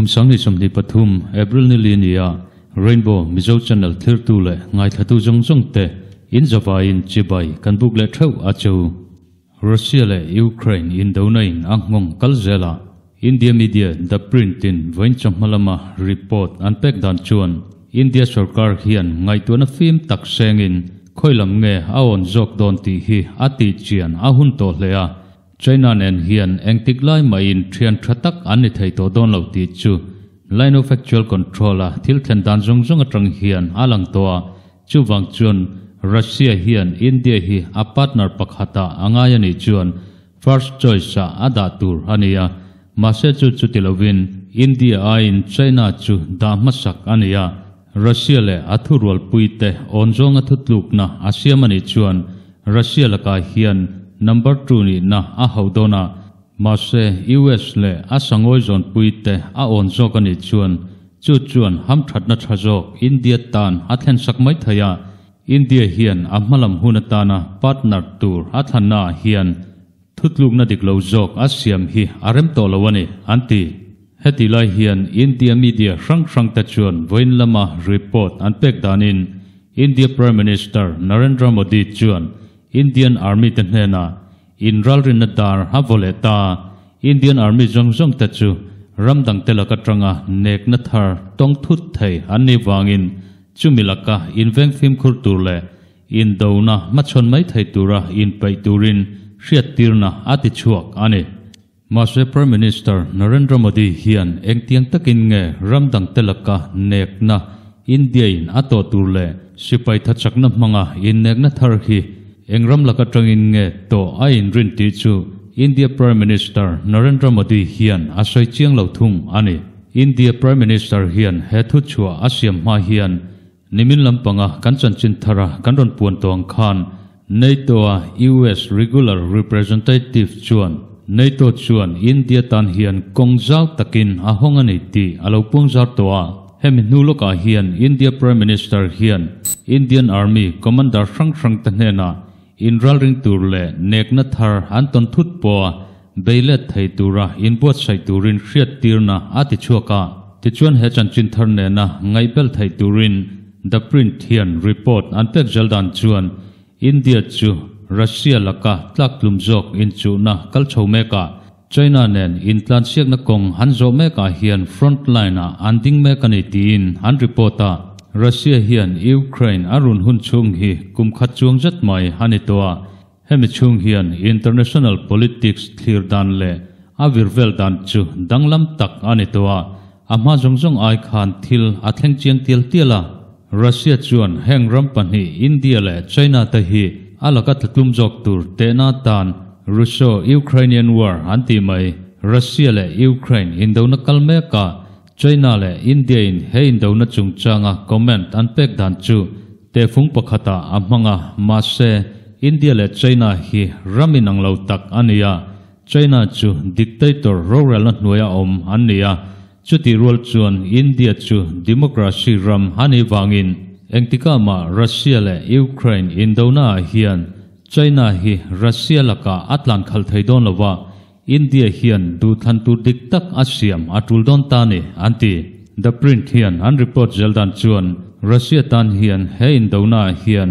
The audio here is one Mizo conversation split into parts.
2023 April ni li nia Rainbow Mizo Channel thirtu leh ngaithlatu zawng zawng te in zavaiin chibai kan buk leh theuh a chu. Russia leh Ukraine indona in a nghawng kal zela India media The Print in vawiin chawhma lama report an pek dan chuan India sorkar hian ngaihtuahna fim tak sengin khawi lam nge a awn zawk dawn tih hi a tih chian a hun tawh hle a. China nen hian engtik lai mahin thian tha tak an ni thei tawh dawn lo tih chu Line of Actual Control a thil thlen dan zawng zawng atang hian a lang tawh a, chuvang chuan Russia hian India hi a partner pakhatah a ngai a nih chuan first choice ah a dah tur a ni a, mahse chu chuti lovin India aiin China chu dah hmasak a ni a, Russia leh a thurualpuite awn zawnga thutlukna a siam a nih chuan Russia lakah hian number two nihna a hauh dawn a, mahse US leh a sangawi zawnpuite a awn zawk a nih chuan chu chuan hamthatna tha zawk India tan a thlensak mai thei a, India hian a hmalam hun atana partner tur a thlannaah hian Thutlukna dik lo zawk a siam hi a rem tawh lo a ni, an ti. Heti lai hian India media hrang hrang te chuan vawiin lama report an pek danin India Prime Minister Narendra Modi chuan Indian Army te hnenah inralrinna dar a vaw leh ta. Indian Army zawng zawng te chu ram dang te lak atanga nekna thar tawng thut thei an nih vangin chumi laka inveng fimkhur tur leh Indona hmachhawn mai thei tura inpeih turin hriattirna a ti chhuak a ni. Mahse Prime Minister Narendra Modi hian engtiang takin nge ram dangte laka nekna India-in a tawh tur leh sipai thachakna hmanga innekna thar hi eng ram lak atangin nge tawh a inrin tih chu India Prime Minister Narendra Modi hian a sawi chiang lo thung a ni. India Prime Minister hian he thuchhuah a siam hma hian Nimin lampanga kan chanchin thara kan rawn puan tawh ang khan NATO-a US Regular Representative chuan NATO chuan India tan hian kawng zau takin a hawng a ni tih a lo puang zar tawh a. Hemi hnu lawkah hian India Prime Minister hian Indian Army Commander hrang hrangte hnenah inralring tur leh nekna thar an tawn thut pawha bei let thei tura inbuatsaih turin hriattirna a ti chhuak a. Tichuan he chanchin thar nena ngaihbel theih turin The Print hian report an pek zel dan chuan India chu Russia laka tlaktlum zawk inchuhna kal chho mek a, China nen intlansiakna kawng an zawh mekah hian front line-ah an ding mek a ni tiin an report a. Russia hian Ukraine a run hun chhung hi kum khat chuang zet mai a ni tawh a, Hemi chhung hian international politics thlir dan leh a vir vel dan chu danglam tak a ni tawh a, a hma zawng zawng ai khan thil a thleng chiang tial tial a. Russia chuan heng ram pahnih India leh China te hi a laka tlatlum zawk tur tehna tan Russo-Ukrainian War an tih mai, Russia leh Ukraine indona kal mek a, China leh India in he indona chungchanga comment an pek dan chu Tehfung pakhatah a hmang a, mahse, India leh China hi ram inang lo tak a ni a, China chu dictator rorelna hnuaia awm an ni a, chutih rual chuan India chu democracy ram a nih vangin engtikah mah Russia leh Ukraine indonaah hian China hi Russia lakah a tlan khalh thei dawn lo va, India hian duhthlan tur dik tak a siam a tul dawn ta ni, an ti. The Print hian an report zel dan chuan Russia tan hian he indonaah hian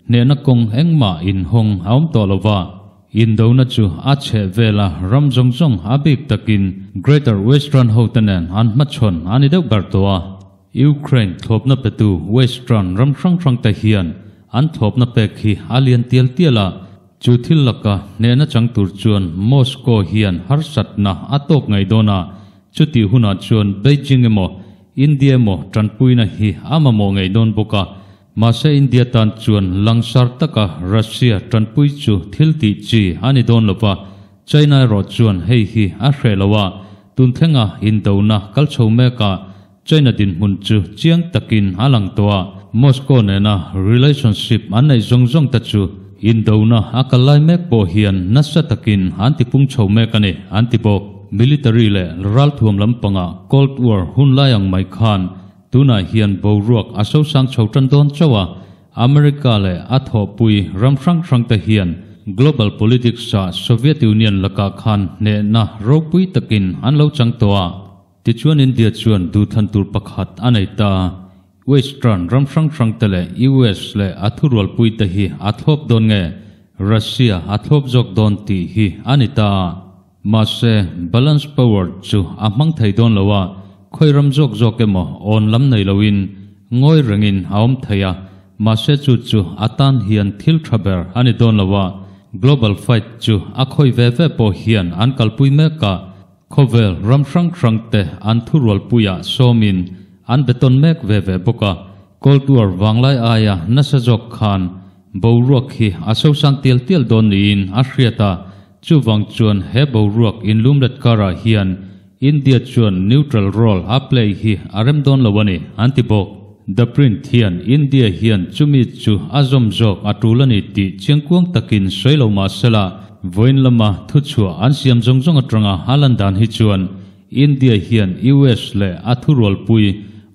hnehna kawng engmah inhawng a awm tawh lo va, indona chu a chheh vela ram zawng zawng a bik takin Greater Western hote nen an hmachhawn a ni deuh ber tawh a. Ukraine thlawpna petu Western ram hrang hrangte hian an thlawpna pek hi a lian tial tial a, Chu thil laka hnehna chang tur chuan Moscow hian harsatna a tawk ngei dawn a, chutih hunah chuan Beijing emaw India emaw tanpuina hi a mamawh ngei dawn bawk a. Mahse India tan chuan langsar taka Russia tanpui chu thil tih chi a ni dawn lo va, China erawh chuan hei hi a hreh lo a, tun thlenga indona kal chho mekah China dinhmun chu chiang takin a lang tawh a, Moscow nena relationship an neih zawng zawng te chu indona a kal lai mek pawh hian nasa takin an tipung chho mek a ni, an ti bawk. Military leh ralthuam lampanga Cold War hun lai ang mai khan tunah hian boruak a sosang chho tan dawn chauh a, America leh a thawhpui ram hrang hrang te hian global politics ah Soviet Union lakah khan hnehna ropui takin an lo chang tawh a. Tichuan India chuan duhthlan tur pakhat a nei ta. Western ram hrang hrang te leh US leh a thurualpui te hi a thlawp dawn nge Russia a thlawp zawk dawn tih hi a ni ta. Mahse, balance power chu a hmang thei dawn lo a, khawi ram zawk zawk emaw awn lam nei loin ngawi rengin a awm thei a, mahse chu chu a tan hian thil tha ber a ni dawn lo a, global fight chu a khawi ve ve pawh hian an kalpui mek a, khawvel ram hrang hrang te an thurualpuiah sawmin an beton mek ve ve bawk a, Cold War vanglai aia nasa zawk khan boruak hi a sosang tial tial dawn niin a hriat a, chuvang chuan he boruak inlumlet karah hian India chuan neutral role a play hi a rem dawn lo a ni, an ti bawk. The Print hian India hian chumi chu a zawm zawk a tul a ni tih chiangkuang takin sawi lo mah sela, vawiin lama thuchhuah an siam zawng zawng atanga a lan dan hi chuan India hian US leh a thurualpui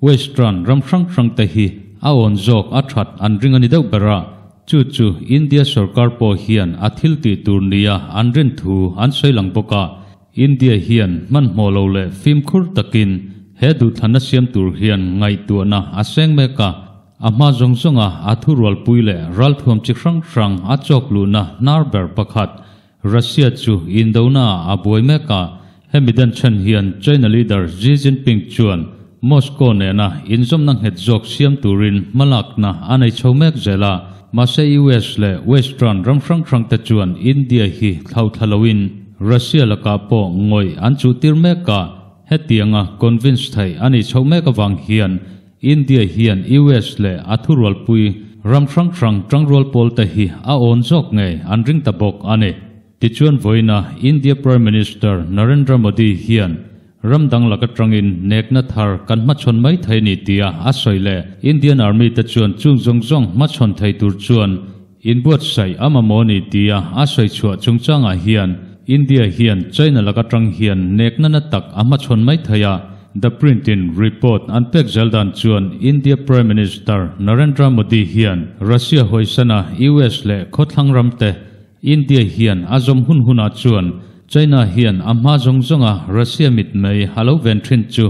Western ram hrang hrang te hi a awn zawk a that an ring a ni deuh ber a, chu chu India sorkar pawh hian a thil tih tur nia an rin thu an sawi lang bawk a. India hian hmanhmawh lo leh fimkhur takin he duhthlanna siam tur hian ngaihtuahna a seng mek a, a hma zawng zawnga a thurualpui leh ralthuam chi hrang hrang a chawk luhna hnar ber pakhat Russia chu indona ah a buai mek a, hemi den chhan hian China leader Xi Jinping chuan Moscow nena inzawmna nghet zawk siam turin hmalakna a nei chho mek zel a, mahse US leh Western ram hrang hrang te chuan India hi thlauthla loin Russia lakah pawh ngawih an chuhtir mek a, hetianga convince theih a nih chhoh mek avang hian India hian US leh a thurualpui ram hrang hrang tangrual pawl te hi a awn zawk ngei an ring ta bawk a ni. Tichuan vawiina India Prime Minister Narendra Modi hian ram dang lak atangin nekna thar kan hmachhawn mai thei ni tia a sawi leh Indian Army te chuan chung zawng zawng hmachhawn thei tur chuan inbuatsaih a mamawh ni tia a sawi chhuah chungchangah hian India hian China lak atang hian nekna na tak a hmachhawn mai thei a. The Print in report an pek zel dan chuan India Prime Minister Narendra Modi hian Russia hawisana US leh khawthlang ram te India hian a zawm hun hunah chuan China hian a hma zawng zawnga Russia mit mai a lo ven thin chu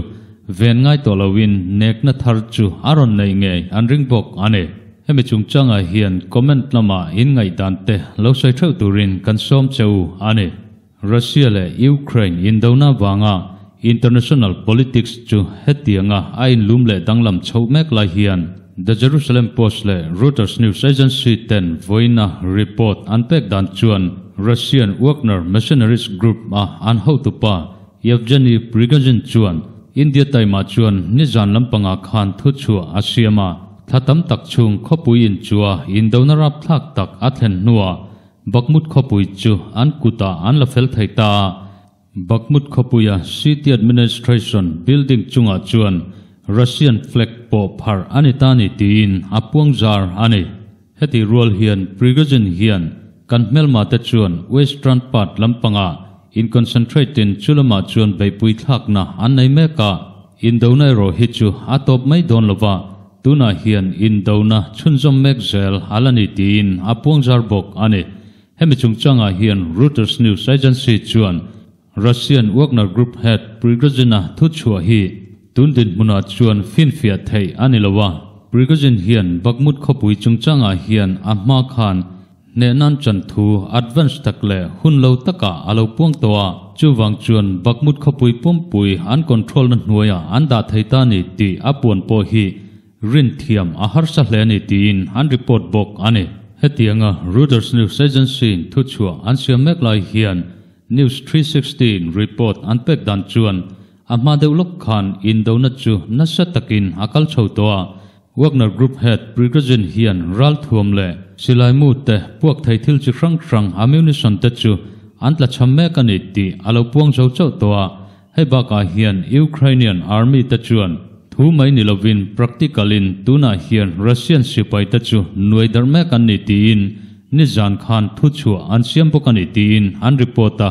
ven ngai tawh loin nekna thar chu a rawn nei ngei an ring bawk a ni. Hemi chungchangah hian comment lamah in ngaihdan te lo sawi theuh turin kan sawm che u a ni. Russia leh Ukraine indona vanga international politics chu hetianga a inlum leh danglam chhoh mek lai hian The Jerusalem Post leh Reuters news agency ten vawiina report an pek dan chuan Russian Wagner mercenaries group a an hotupa Yevgeny Prigozhin chuan India taima chuan nizan lampangah khan thuchhuah a siam a, thla tam tak chhung khawpui inchua indona rapthlak tak a thlen hnuah Bakhmut khawpui chu an kutah an la fel thei ta a. Bakhmut khawpuia City Administration building chungah chuan Russian flag pawh pharh a ni ta ni tiin a puang zar a ni. Heti rual hian Prigozhin hian kan hmelma te chuan Western part lampangah in concentrate in chu lamah chuan beihpui thlakna an nei mek a, indona erawh hi chu a tawp mai dawn lova, tunah hian indona chhunzawm mek zel a la ni tiin a puang zar bawk a ni. Hemi chungchangah hian Reuters news agency chuan Russian Wagner Group head Prigozhin-a thuchhuah hi tun dinhmunah chuan finfiah theih a ni lo a. Prigozhin hian Bakhmut khawpui chungchangah hian a hma khan hnehnan chan thu advance tak leh hun lo takah a lo puang tawh a, chuvang chuan Bakhmut khawpui pumpui an control na hnuaiah an dah thei ta ni tih a puan pawh hi rin thiam a harsa hle a ni tiin an report bawk a ni. Hetianga Reuters news agency-in thuchhuah an siam mek lai hian News 360-in report an pek dan chuan a hma deuh lawk khan indona chu nasa takin a kal chho tawh a, Wagner Group head Prigozhin hian ralthuam leh silaimu te puak thei thil chi hrang hrang ammunition te chu an tlachham mek a ni tih a lo puang zo chauh tawh a, Hei bakah hian Ukrainian Army te chuan thu mai ni lovin practical in tunah hian Russian sipai te chu nuai darh mek an ni tiin nizan khan thuchhuah an siam bawk a ni tiin an report a.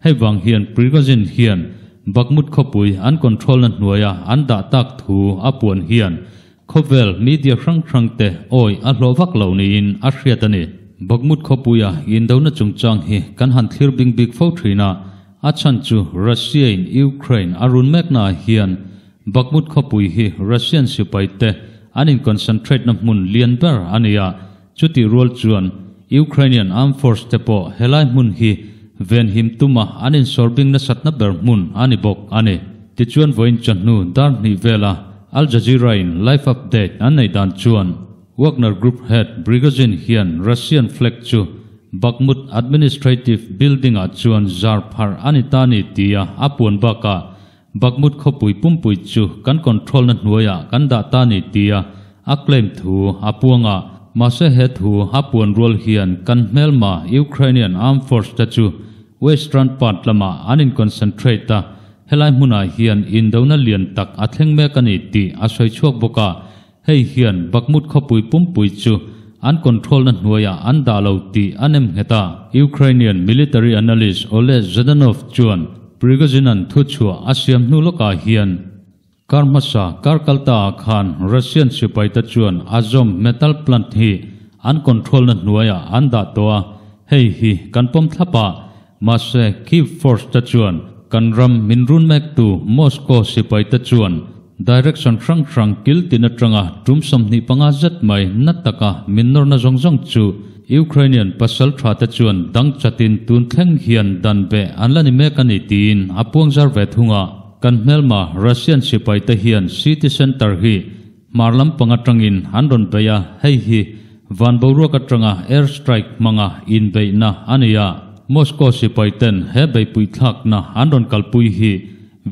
Hei vang hian Prigozhin hian Bakhmut khawpui an control na hnuaia an dah tak thu a puan hian khawvel media hrang hrang te awi a hlawh vak lo niin a hriat a ni. Bakhmut khawpuia indona chungchang hi kan han thlir bing bik fo thin a. A chhan chu Russia in Ukraine a run mekna ah hian Bakhmut khawpui hi Russian sipai te an in concentrate na hmun lian ber a ni a, chutih rual chuan Ukrainian Armed Force te pawh helai hmun hi venhim tuma an insawrbing nasatna ber hmun a ni bawk a ni. Tichuan vawiin chawhnu dar hnih vela Al Jazeera in live update an neih dan chuan Wagner Group head Prigozhin hian Russian flag chu Bakhmut administrative building ah chuan zar pharh a ni ta ni tia a puan bakah Bakhmut khawpui pumpui chu kan control na hnuaiah kan dah ta ni tia a claim thu a puang a. Mahse he thu a puan rual hian kan hmelma Ukrainian Armed Force te chu Western part lamah an in concentrate a, helai hmunah hian indona lian tak a thleng mek a ni tih a sawi chhuak bawk a. Hei hian Bakhmut khawpui pumpui chu an control na hnuaiah an dah lo tih a nem nghet a. Ukrainian military analyst Oleh Zhdanov chuan Prigozhin-a'n thuchhuah a siam hnu lawkah hian kar hmasa kar kalta ah khan Russian sipaite chuan Azom metal plant hi an control na hnuaiah an dah tawh a, hei hi kan pawm thlap a, mahse Kyiv force te chuan kan ram min run mektu Moscow sipaite chuan Direction hrang hrang kil tin atanga tum 25 zet mai na taka min nawrna zawng zawng chu Ukrainian pasal tha te chuan dang chatin tun thleng hian dan beh an la ni mek a ni tiin a puang zar ve thung a. Kan hmelma Russian sipai te hian city center hi hmar lampang atangin an rawn bei a, hei hi van boruak atanga air strike hmanga inbeihna a ni a. Moscow sipai ten he beihpui thlakna an rawn kalpui hi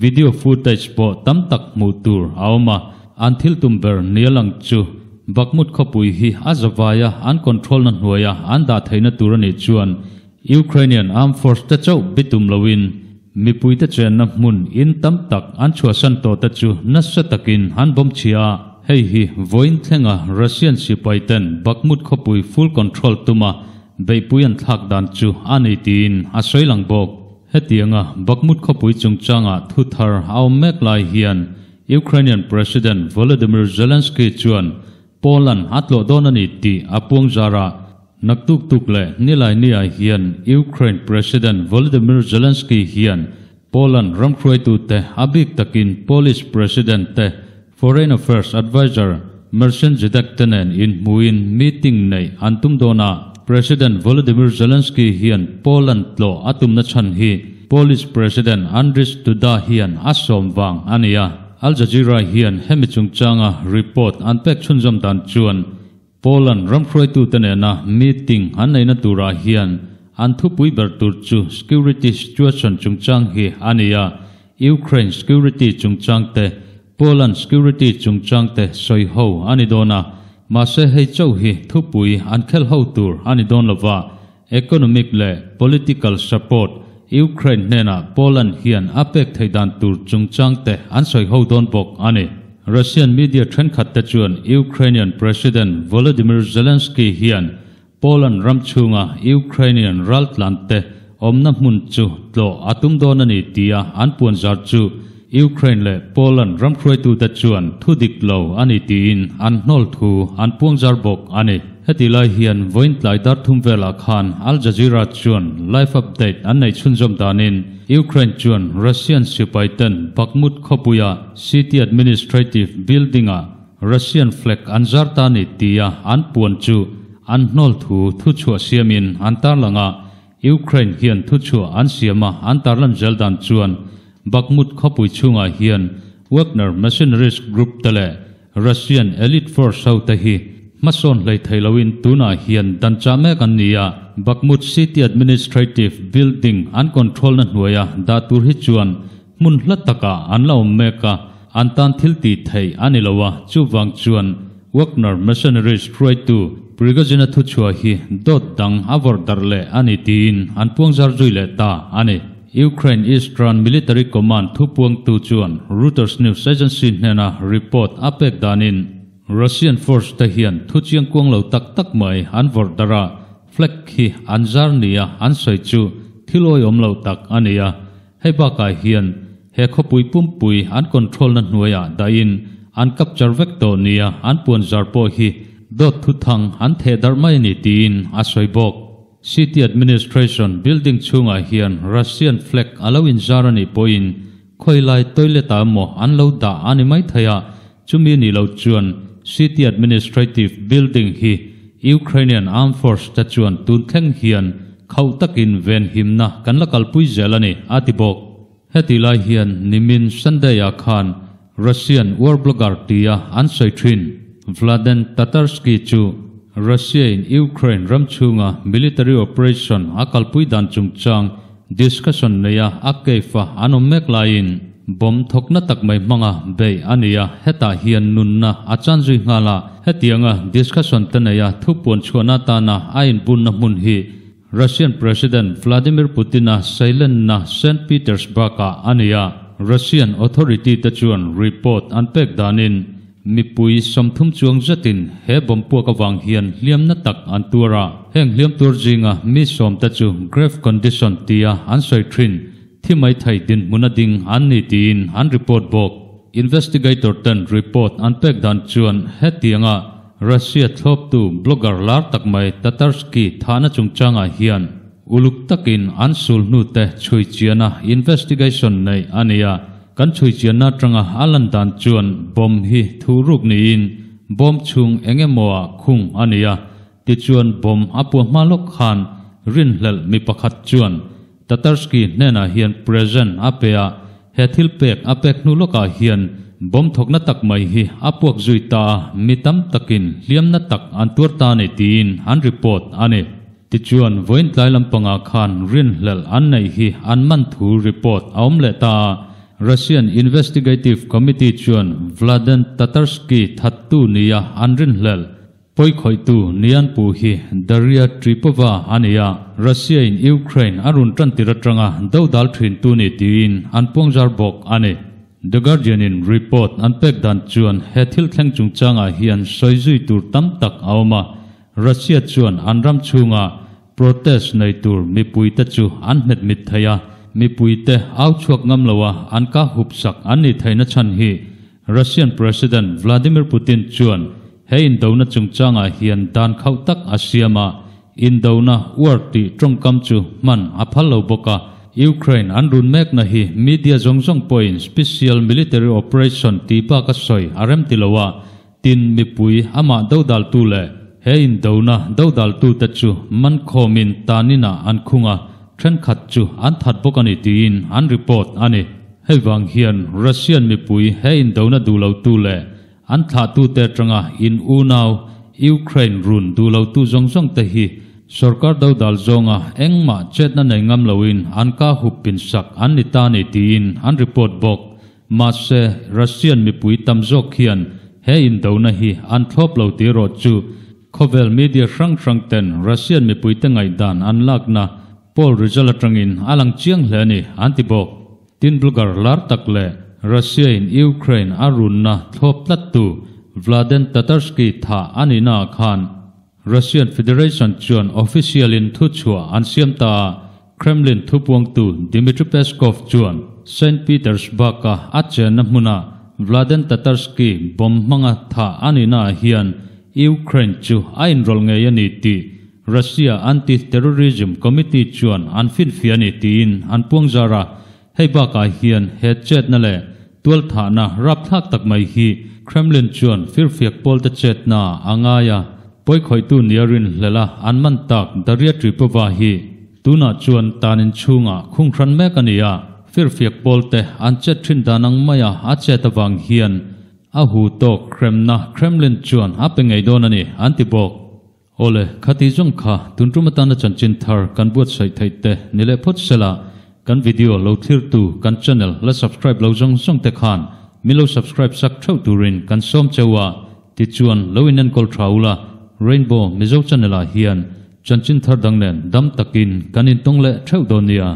Video footage pawh tam tak hmuh tur a awm a, an thil tum ber nia lang chu Bakhmut khawpui hi a zavaia an control na hnuaia an dah theihna tur a nih chuan Ukrainian Armed Force te chauh bitum loin mipuite chenna hmun in tam tak an chhuahsan tawh te chu nasa takin an bawm chhia a. Hei hi vawiin thlenga Russian sipai ten Bakhmut khawpui full control tuma beihpui an thlak dan chu a ni tiin a sawi lang bawk. Hetianga Bakhmut khawpui chungchanga thu thar a awm mek lai hian Ukrainian President Volodymyr Zelensky chuan Poland a tlawh dawn a ni tih a puang zar a. Naktuk tuk leh Nilaini-ah hian Ukraine President Volodymyr Zelensky hian Poland ramhruaitute a bik takin Polish President te Foreign Affairs Adviser Marcin Zidek te nen inhmuin meeting neih an tum dawn a, President Volodymyr Zelensky hian Poland tlawh a tumna chhan hi Polish President Andrzej Duda hian a sawm vang a ni a. Al Jazeera hian hemi chungchanga report an pek chhunzawm dan chuan Poland ramhruaitute nena meeting an neihna turah hian an thupui ber tur chu security situation chungchang hi a ni a, Ukraine security chungchang te, Poland security chungchang te sawi ho a ni dawn a, mahse hei chauh hi thupui an khelh ho tur a ni dawn lova, economic leh political support Ukraine hnenah Poland hian a pek theih dan tur chungchang te an sawi ho dawn bawk a ni. Russian media thenkhat te chuan Ukrainian President Volodymyr Zelensky hian Poland ram chhunga Ukrainian raltlan te awmna hmun chu tlawh a tum dawn a ni tia an puan zar chu Ukraine leh Poland ram hruaitute chuan thu dik lo a ni tiin an hnawl thu an puang zar bawk a ni. Heti lai hian vawiin tlai dar thum velah khan Al Jazeera chuan live update an nei chhunzawm danin Ukraine chuan Russian sipai ten Bakhmut khawpuia city administrative building-ah Russian flag an zar ta ni tia an puan chu an hnawl thu thuchhuah siamin an tarlang a, Ukraine hian thuchhuah an siam a an tarlan zel dan chuan Bakhmut khawpui chhungah hian Wagner Mercenaries Group te leh Russian elite force ho te hi hmasawn hlei thei loin tunah hian dan chah mek an ni a, Bakhmut city administrative building an control na hnuaia dah tur hi chuan Hmun hla takah an la awm mek a, an tan thil tih theih a ni lo a, chuvang chuan Wagner mercenaries hruaitu Prigozhin-a thuchhuah hi dawt dang a vawrh darh leh a ni tiin an puangzar zui leh ta a ni. Ukraine Eastern Military Command thupuangtu chuan Reuters news agency hnena report a pek danin Russian force te hian thuchiang kuang lo tak tak mai an vawrh darh a, flag hi an zar nia an sawi chu thil awihawm lo tak a ni a, Hei bakah hian he khawpui pumpui an control na hnuaiah dahin an capture vek tawh nia an puan zar pawh hi dawt thuthang an theh darh mai a ni tiin a sawi bawk. City Administration building chhungah hian Russian flag a lo inzar a nih pawhin khawilai toilet ah emaw an lo dah a ni mai thei a, chumi nih loh chuan City Administrative building hi Ukrainian Armed Force te chuan tun thleng hian khauh takin venhimna kan la kalpui zel a ni, a ti bawk. Heti lai hian nimin Sunday ah khan Russian war blogger tia an sawi thin Vladen Tatarsky chu Russia in Ukraine ram chhunga military operation a kalpui dan chungchang discussion neia a cave a an awm mek laiin bomb thawkna tak mai hmanga beih a ni a, hetah hian nunna a chan zui nghal a, hetianga discussion te neia thupuan chhuahna atana a inbunna hmun hi Russian President Vladimir Putin-a sailenna Saint Petersburg-ah a ni a, Russian authority-te chuan report an pek danin mipui 30 chuang zetin he bomb puak avang hian hliamna tak an tuar a. Heng hliam tuar zinga mi sawmte chu grave condition tia an sawi thin, thi mai thei dinhmun a ding an ni tiin an report bawk. Investigator-ten report an pek dan chuan hetianga Russia thlawptu blogger lar tak mai Tatarsky thahna chungchangah hian uluk takin an sul hnute chhui chiana investigation nei a ni a. Kan chhui chianna atanga a lan dan chuan bomb hi thuruk niin bomb chhung eng emaw ah khung a ni a. Tichuan bomb a puah hma lawk khan rinhlelh mi pakhat chuan Tatarsky hnenah hian present a pe a, he thil pek a pek hnu lawkah hian bomb thawkna tak mai hi a puak zui ta a, mi tam takin hliamna tak an tuar ta a ni tiin an report a ni. Tichuan, vawiin tlai lampangah khan rinhlelh an neih hi an man thu report a awm leh ta a, Russian Investigative Committee chuan Vladen Tatarsky thattu nia an rinhlelh Pawikhawihtu Nian Pu hi Daria Tripova a ni a, Russia in Ukraine a run tan tir atanga dodal thintu ni tiin an puangzar bawk a ni. The Guardian in report an pek dan chuan he thil thleng chungchangah hian sawi zui tur tam tak a awm a, Russia chuan an ram chhunga protest nei tur mipuite chu an hmet mit thei a, mipuite au chhuak ngam loa an ka hup sak an nih theihna chhan hi Russian President Vladimir Putin chuan he indona chungchangah hian dan khauh tak a siam a, indona war tih tawngkam chu hman a phal lo bawk a. Ukraine an run mekna hi media zawng zawng pawhin special military operation tih bak a sawi a rem ti lo a, tin mipui amah dodaltu leh he indona dodaltute chu man khawmin taninah an khung a, thenkhat chu an that bawk a ni tiin an report a ni. Hei vang hian Russian mipui he indona duh lotu leh an thlahtute atanga in unau Ukraine run duh lotu zawng zawng te hi sorkar dodal zawnga engmah chetna nei ngam loin an ka hup pin sak an ni ta ni tiin an report bawk. Mahse, Russian mipui tam zawk hian he indona hi an thlawp lo tih erawh chu khawvel media hrang hrang ten Russian mipuite ngaihdan an lakna poll result atangin a lang chiang hle a ni an ti bawk. Tin blogger lar tak leh Russia in Ukraine a runna thlawp tlattu Vladen Tatarsky thah a nihna ah khan Russian Federation chuan official in thuchhuah an siam ta a, Kremlin thupuangtu Dmitry Peskov chuan Saint Petersburg a a chenna hmuna Vladen Tatarsky bomb hmanga thah a nihna ah hian Ukraine chu a inrawlh ngei a ni tih Russia Anti-Terrorism Committee chuan an finfiah a ni tiin an puangzar a, hei bakah hian he chetna leh tualthahna rapthlak tak mai hi Kremlin chuan firfiak pawlte chetna a ngai a, pawikhawihtu nia rinhlelh a an man tak Daria Tripova hi tunah chuan tanin chhungah khung hran mek a ni a, firfiak pawlte an chet thin dan ang maia a chet avang hian a hu tawk hremna Kremlin chuan a pe ngei dawn a ni an ti bawk. Awle, khati zawng kha tun tum atana chanchin thar kan buatsaih theih te ni leh phawt sela, kan video lo thlirtu kan channel la subscribe lo zawng zawng te khan min lo subscribe sak theuh turin kan sawm cheu a, tichuan lo inenkawl tha ula, Rainbow Mizo channel ah hian chanchin thar dang nen dam takin kan intawng leh theuh dawn nia.